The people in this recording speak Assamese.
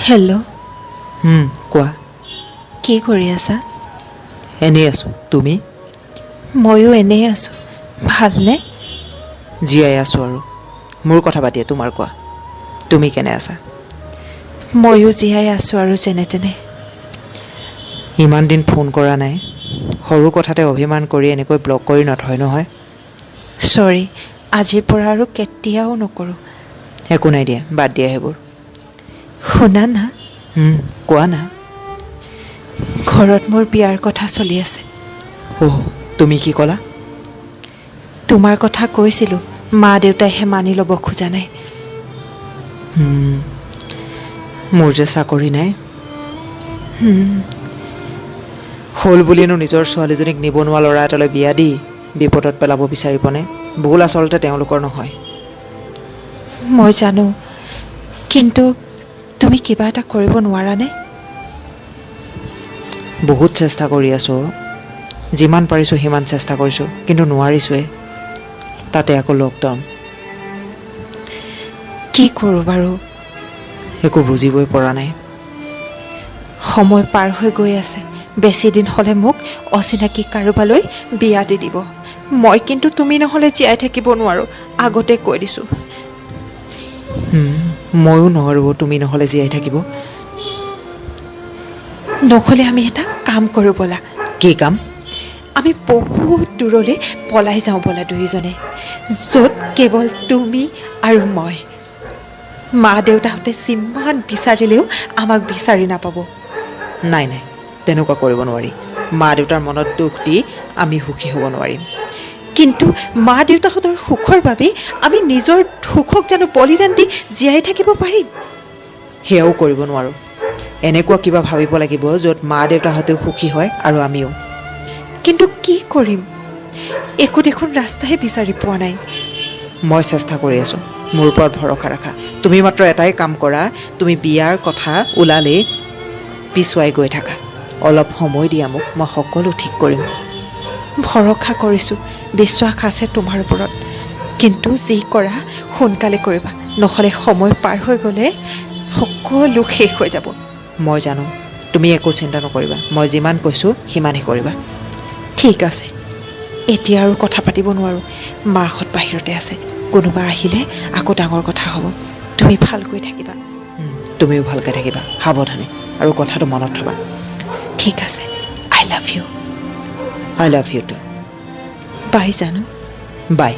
হেল্ল'। কোৱা। কি কৰি আছা? এনেই আছোঁ, তুমি? ময়ো এনেই আছোঁ। ভালনে? জীয়াই আছোঁ আৰু। মোৰ কথা বাদ দিয়া, তোমাৰ কোৱা, তুমি কেনে আছা? ময়ো জীয়াই আছোঁ আৰু যেনে তেনে। ইমান দিন ফোন কৰা নাই, সৰু কথাতে অভিমান কৰি এনেকৈ ব্লক কৰি নথয় নহয়। চৰি, আজিৰ পৰা আৰু কেতিয়াও নকৰোঁ। একো নাই দিয়া, বাদ দিয়া সেইবোৰ। শুনা না। কোৱা না। ঘৰত মোৰ বিয়াৰ কথা চলি আছে। অহ, তুমি কি ক'লা? তোমাৰ কথা কৈছিলোঁ, মা দেউতাইহে মানি ল'ব খোজা নাই। মোৰ যে চাকৰি নাই। হ'ল বুলিনো নিজৰ ছোৱালীজনীক নিবনুৱা ল'ৰা এটালৈ বিয়া দি বিপদত পেলাব বিচাৰিবনে? ভুল আচলতে তেওঁলোকৰ নহয়। মই জানো, কিন্তু তুমি কিবা এটা কৰিব নোৱাৰানে? বহুত চেষ্টা কৰি আছোঁ, যিমান পাৰিছোঁ সিমান চেষ্টা কৰিছোঁ, কিন্তু নোৱাৰিছোঁৱে। তাতে আকৌ লকডাউন। কি কৰোঁ বাৰু? একো বুজিবই পৰা নাই। সময় পাৰ হৈ গৈ আছে। বেছি দিন হ'লে মোক অচিনাকি কাৰোবালৈ বিয়া দি দিব। মই কিন্তু তুমি নহ'লে জীয়াই থাকিব নোৱাৰোঁ, আগতে কৈ দিছোঁ। ময়ো নোৱাৰোঁ তুমি নহ'লে জীয়াই থাকিব। নহ'লে আমি এটা কাম কৰোঁ ব'লা। কি কাম? আমি বহুত দূৰলৈ পলাই যাওঁ ব'লা দুয়োজনে, য'ত কেৱল তুমি আৰু মই। মা দেউতাহঁতে যিমান বিচাৰিলেও আমাক বিচাৰি নাপাব। নাই নাই, তেনেকুৱা কৰিব নোৱাৰি। মা দেউতাৰ মনত দুখ দি আমি সুখী হ'ব নোৱাৰিম। কিন্তু মা দেউতাহঁতৰ সুখৰ বাবে আমি নিজৰ সুখক জানো বলিদান দি জীয়াই থাকিব পাৰিম? সেয়াও কৰিব নোৱাৰোঁ। এনেকুৱা কিবা ভাবিব লাগিব য'ত মা দেউতাহঁতেও সুখী হয় আৰু আমিও। কিন্তু কি কৰিম? একো দেখোন ৰাস্তাহে বিচাৰি পোৱা নাই। মই চেষ্টা কৰি আছোঁ, মোৰ ওপৰত ভৰসা ৰাখা। তুমি মাত্ৰ এটাই কাম কৰা, তুমি বিয়াৰ কথা ওলালেই পিছুৱাই গৈ থাকা। অলপ সময় দিয়া মোক, মই সকলো ঠিক কৰিম। ভৰসা কৰিছোঁ, বিশ্বাস আছে তোমাৰ ওপৰত। কিন্তু যি কৰা সোনকালে কৰিবা, নহ'লে সময় পাৰ হৈ গ'লে সকলো শেষ হৈ যাব। মই জানো, তুমি একো চিন্তা নকৰিবা। মই যিমান কৈছোঁ সিমানেই কৰিবা। ঠিক আছে, এতিয়া আৰু কথা পাতিব নোৱাৰোঁ। মাহঁত বাহিৰতে আছে, কোনোবা আহিলে আকৌ ডাঙৰ কথা হ'ব। তুমি ভালকৈ থাকিবা। তুমিও ভালকৈ থাকিবা, সাৱধানে, আৰু কথাটো মনত থবা। ঠিক আছে, I love you. I love you too. Bye জানো। বাই।